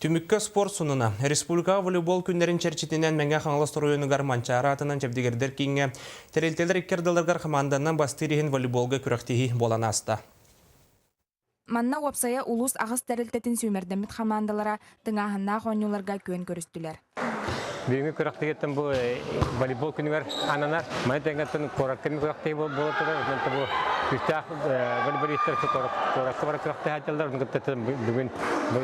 Түмүккэ спорт сонуна. Республикаҕа волейбол күннэрин чэрчитинэн Мэҥэ Хаҥалас оройуонугар Манчаары аатынан чэбдигирдэр кииҥҥэ тэрилтэлэр икки ардыларыгар хамаанданан бастыыр иһин волейболга күрэхтэһии буолан ааста. Манна уопсайа улуус аҕыс тэрилтэтин сүүмэрдэммит хамаандалара тыҥааһыннаах оонньууларга күөн көрүстүлэр. Бүгүҥҥү күрэхтэһииттэн бу волейбол күнүгэр ананар. Маны тэҥҥэттэн куоракка эмиэ күрэхтэһии буола турар. Онон бу күүстээх волейболистар куоракка бара күрэхтэһэ Онон кытта бүгүн бу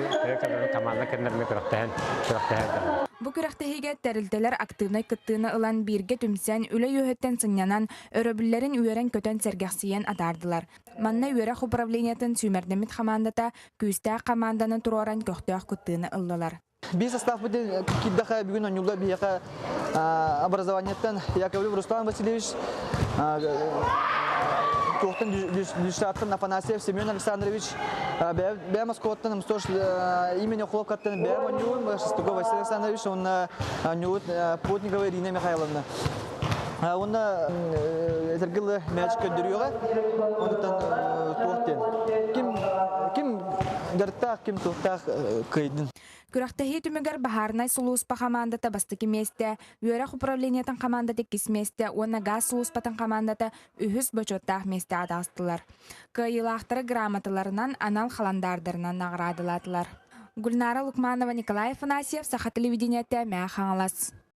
команда кэннэринэ күрэхтэһэн күрэхтэһэ Бу күрэхтэһиигэ тэрилтэлэр активнай кыттыыны ылан бииргэ түмсэн, үлэ үөһүттэн сынньанан, өрөбүллэрин үөрэн-көтөн сэргэхсийэн атаардылар. Манна үөрэх управлениетын сүүмэрдэммит хамаандата күүстээх хамаанданы туруоран көхтөөх кыттыыны ыллылар. Биир состав киирдэхэ бүгүн оонньуулар биһиэхэ образованиеттан Яковлев Руслан Васильевич, туохтан Дюшаттан Афанасьев Семен Александрович, бэйэ Москваттан Мстош имени Хлопкаттан бэйэ оонньуун Шестаков Василий Александрович уонна оонньуут Плотникова Ирина Михайловна. Уонна этэргэ мяч көрдөрүөҕэ. Онтон туох диэн ким ким дьарыктаах, ким туохтаах кыайдын. Күрэхтэһии түмүгэр баһаарынай сулууспа хамаандата бастакы миэстэ, үөрэх управлениетын хамаандата иккис миэстэ уонна гаас сулууспатын хамаандата үһүс бочуоттаах миэстэҕэ таҕыстылар. Кыайыылаахтары грамоталарынан, анал халандаардарынан наҕараадалаатылар. Гульнара Лукманова, Николай Афанасьев, Саха телевидениетэ, Мэҥэ Хаҥалас.